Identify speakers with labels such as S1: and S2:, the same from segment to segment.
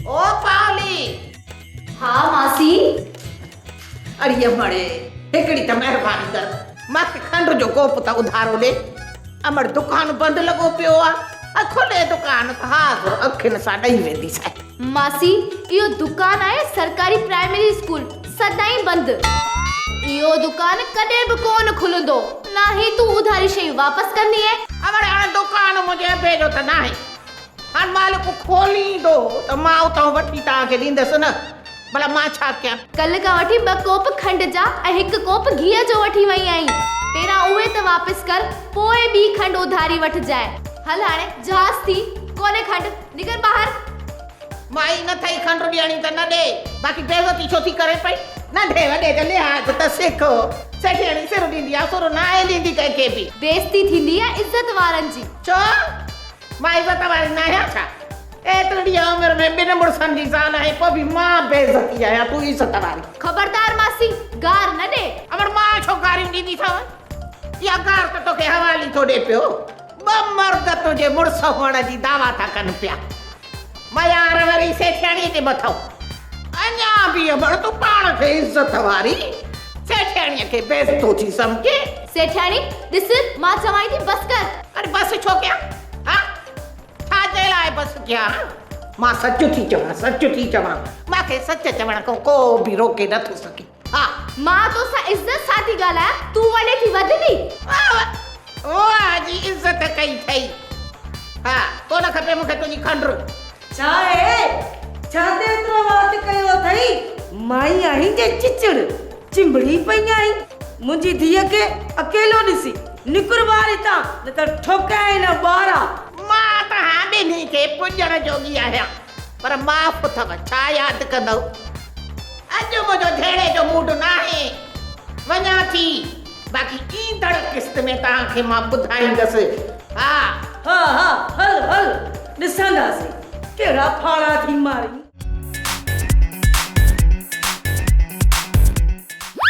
S1: او پاولي!
S2: ها ماسي.
S1: اڙي امڙي، هڪڙي ته مهرباني ڪر، مان کي کنڊ جو ڪوپ ته اڌارو ڏي. امڙ دڪان بند لڳو پيو آ، ۽ کلي دڪان ته حاضر اکين سان ڏئي وينديسانء.
S2: ماسي، اهو دڪان آهي سرڪاري پرائمري اسڪول، سدائين بند. اهو دڪان ڪڏهن به ڪونه کلندو، ناهي تون اڌاري شيون واپس ڪندينء.
S1: امڙ هاڻي دڪان منهنجي ابي جو ته ناهي. هاڻ مالڪ کوليندو ته مان اتان وٺي توهان کي ڏيندس نه، ڀلا مان ڇا ڪيان؟
S2: ڪلهه کان وٺي ٻه ڪوپ کنڊ جا ۽ هڪ ڪوپ گيهه جو وٺي وئي آهين. پهريان اهي ته واپس ڪر، پوء ٻي کنڊ اڌاري وٺجانء. هل هاڻي، جهاز ٿي، ڪونهي کنڊ، نڪر ٻاهر.
S1: مائي نه ٿئي کنڊ ڏيڻي ته نه ڏي، باقي بيعزتي ڇو ٿي ڪرين پئي؟ ننڍي وڏي جو لحاظ ته سک. سيٺياڻي سر ڏيندي آ، سر ناهي ڏيندي ڪنهن کي به.
S2: بيعزتي ٿيندي آ عزت وارن جي.
S1: ڇو؟ مان عزت واري ناهيان ڇا؟ ايترڙيء عمر ۾ ٻن مڙسن جي زال آهين پوء به مان بي عزتي آهيان تون عزت واري.
S2: خبردار ماسي گار نه ڏي.
S1: امڙ مان ڇو گاريون ڏينديسانء؟ اها گار ته توکي حوالي ٿو ڏي پيو. ٻه مرد تنهنجي مڙس هئڻ جي دعويٰ ٿا ڪن پيا. ميار وري سيٺياڻيء جي مٿئون. اڃا به امڙ تون پاڻ کي عزت واري سيٺياڻيء کي بي عزتو ٿي سمجهين؟
S2: سيٺياڻي، ڏس مان چوانء ٿي بس ڪر.
S1: اڙي بس ڇو ڪيان؟ ها؟ ڇا جي لاء بس ڪيان؟ مان سچ ٿي چوان، سچ ٿي چوان. مان کي سچ چوڻ کان ڪو به روڪي نه ٿو سگهي. ها.
S2: مان توسان عزت سان ٿي ڳالهايان، تون وڃين ٿي وڌندي.
S1: واهه واهه جي عزت ڪئي ٿئي. ها، ڪونه کپي مون کي تنهنجي کنڊ.
S3: ڇا آهي؟ ڇا تي ايترو وات ڪيو اٿئي؟ مائي آهين جي چچڙ چنبڙي پئي آهين. منهنجي ڌيء کي اڪيلو ڏسي نڪر ٻاهر هتان نه ته ٺوڪيانء نه ٻارا.
S1: مان توهان ٻنهي کي پڄڻ جوڳي آهيان پر معاف اٿو ڇا ياد ڪندؤ؟ اڄ منهنجو جهيڙي جو موڊ ناهي. وڃان ٿي. باقي ايندڙ قسط ۾ توهان کي مان ٻڌائيندس. ها.
S3: ها ها هل هل ڏسنداسين ڪهڙا ڦاڙها ٿي مارين.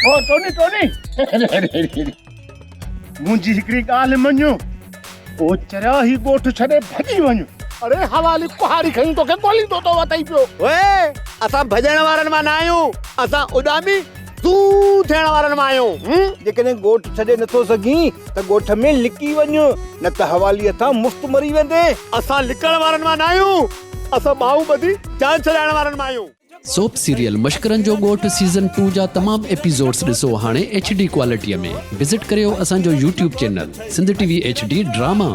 S4: او ٽوني ٽوني منهنجي هڪڙي ڳالهه مڃ او چريا هي ڳوٺ ڇڏي ڀڄي وڃ. اڙي حوالي ڪهاڙي کڻي توکي ڳوليندو ٿو وتئي پيو.
S5: اوئي اسان ڀڄڻ وارن مان نه آهيون اسان اڏامي زو ٿيڻ وارن مان آهيون.
S6: جيڪڏهن ڳوٺ ڇڏي نٿو سگهين ته ڳوٺ ۾ لڪي وڃ، نه ته حوالي هٿان مفت مري ويندين.
S5: اسان لڪڻ وارن مان نه آهيون، اسان ٻانهون ٻڌي جان ڇڏائڻ وارن مان آهيون.
S7: سوپ سيريل مشڪرن جو ڳوٺ سيزن ٽو جا تمام ايپيسوڊس ڏسو هاڻي ايڇ ڊي ڪوالٽي ۾ وزٽ ڪريو اسان جو YouTube channel Sindh T V H D drama.